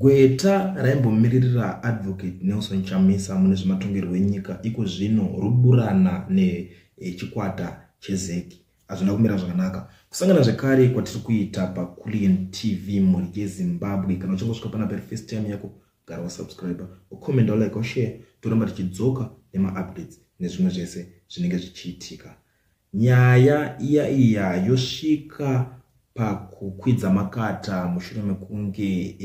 Gweta raimbomiririra Advocate Nelson Chamisa mune zvematongerwo enyika iko zvino roburana nechikwata cheZEC. Hazvina kumira zvakanaka. Kusangana zvekare kwatiri kuita paKulian TV mhuri yeZimbabwe. Kana uchangosvika panapa iri first time yako, gara wasubscribe, ucomment, ulike, ushare. Toramba tichidzoka nemaupdates nezvimwe zvese zvinenge zvichiitika. Nyaya iya iya yosvika pakukwidza makata mushure mekunge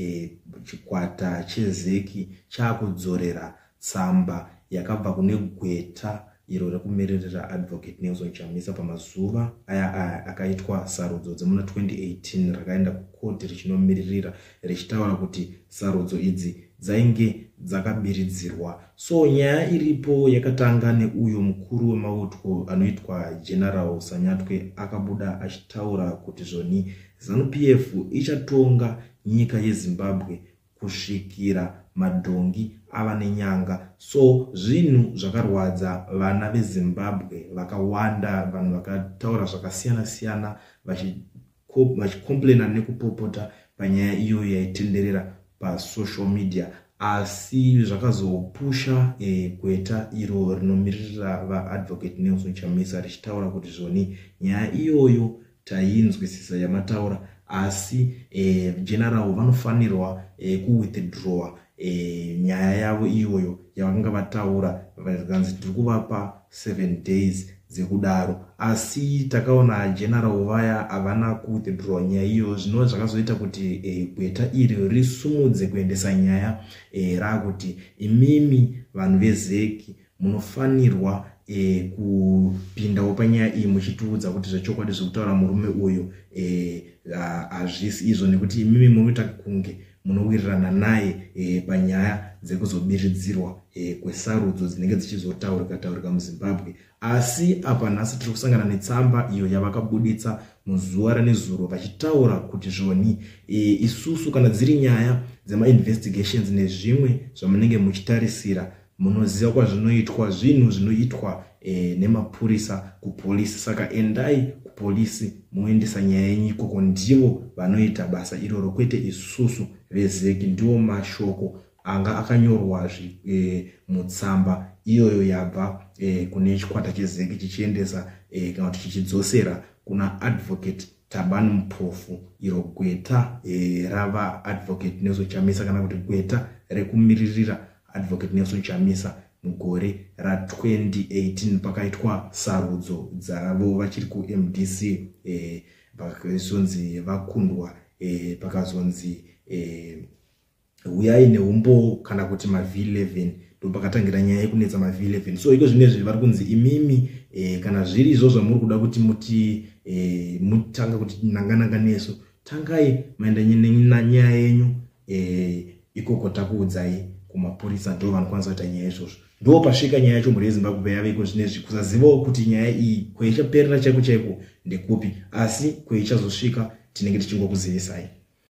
chikwata cheZEC chakudzorera tsamba yakabva kune gweta iro rekumiririra Advocate Nelson Chamisa pamazuva aya aya akaitwa sarudzo dzemuna 2018, rakaenda kukoti richinomiririra richitaura kuti sarudzo idzi dzainge dzakabiridzirwa. So nyaya iripo yakatanga neuyo mukuru wemauto anoitwa General Sanyatwe, akabuda achitaura kuti zvoni ZANU-PF ichatonga nyika yeZimbabwe kusvikira madhongi ava nenyanga. So zvinhu zvakarwadza vana veZimbabwe vakawanda, vanhu vakataura zvakasiyana siyana vachicomplaina nekupopota panyaya iyoyo yaitenderera pasocial media. Asi zvakazopusha gweta iro rinomiririra vaAdvocate Nelson Chamisa richitaura kuti zvoni nyaya iyoyo tainzwisisa yamataura, asi general vanofanirwa kuwithdrawa nyaya yavo iyoyo yavakanga vataura. Vakanzi tiri kuvapa 7 days dzekudaro, asi takaona general vaya havana kuwithdraw nyaya iyoyo, zvinova zvakazoita kuti gweta iri risumudze kuendesa nyaya raakuti imimi vanhu veZEC munofanirwa kupindawo panyaya iyi muchitiudza kuti zvechokwadi zvekutaura murume uyu hazvisi izvo, nekuti imimi muri kuita kunge munowirirana naye panyaya dzekuzobiridzirwa kwesarudzo dzinenge dzichizotaurika taurika muZimbabwe. Asi apa nhasi tiri kusangana netsamba iyo yavakabuditsa muzuva ranezuro vachitaura kuti zvoni isusu kana dziri nyaya dzemainvestigations nezvimwe zvamunenge muchitarisira, munoziva kwazvinoitwa, zvinhu zvinoitwa nemapurisa kupolisi, saka endai kupolisi muendesa nyaya yenyu ikoko, ndivo vanoita basa iroro kwete isusu veZEC. Ndiwo mashoko anga akanyorwazve mutsamba iyoyo yabva kune chikwata cheZEC chichiendesa kana kuti chichidzosera kuna Advocate Thabani Mpofu, iro gweta rava Advocate Nelson Chamisa, kana kuti gweta rekumiririra Advocate Nelson Chamisa mugore ra2018 pakaitwa sarudzo dzavo vachiri kuMDC, vakazonzi vakundwa, pakazonzi huyai neumbo kana kuti maV11. Ndo pakatangira nyaya yekunetsa maV11. So iko zvinezvi vari kunzi imimi kana zviri izvo zvamuri kuda kuti muti mutanga kuti nangananga nesu, tangai maenda nyaya yenyu ikoko, takuudzai kumapurisa, ndo vanokwanisa kuita nyaya izvozvo. Ndo pasvika nyaya yacho mhuri yeZimbabwe yaveko zvinezvi, kusazivawo kuti nyaya iyi kwaichaperera chaiko chaiko ndekupi, asi kwaichazosvika tinenge tichingokuzivisai.